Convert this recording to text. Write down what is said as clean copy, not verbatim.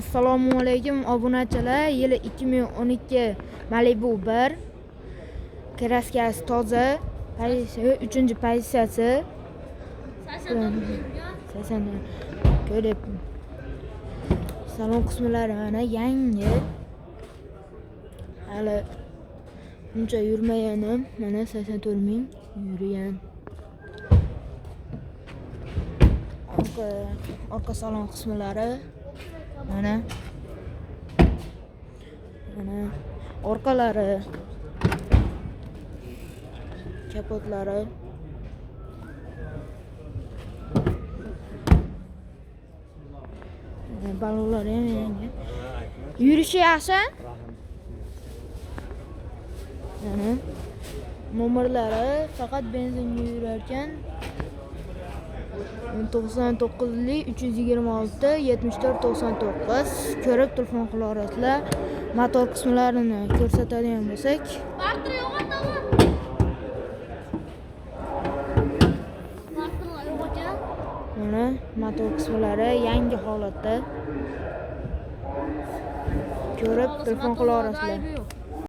Assalomu alaykum obunachilar. Yili 2012, Malibu 1. Kraskasi toza. Pozitsiya 3-pozitsiyasi. 80 ko'rib. Salon qismlari mana yangi. Hali uncha yurmagan ham, mana 84 ming yurgan. Orqa salon qismlari mana, mana orqalari, kapotlari. Mana balonlari ham yangi. Yurishi yaxshi. Mana nomerlari faqat benzinga yurar ekan. 99lik 326 74 99 ko'rib telefon qilaverasizlar. Motor qismlarini ko'rsatadigan bo'lsak, Barter yo'q ekan. Barter yo'q ekan. Mana motor qismlari yangi holatda. Ko'rib telefon qilaverasizlar. Yo'q.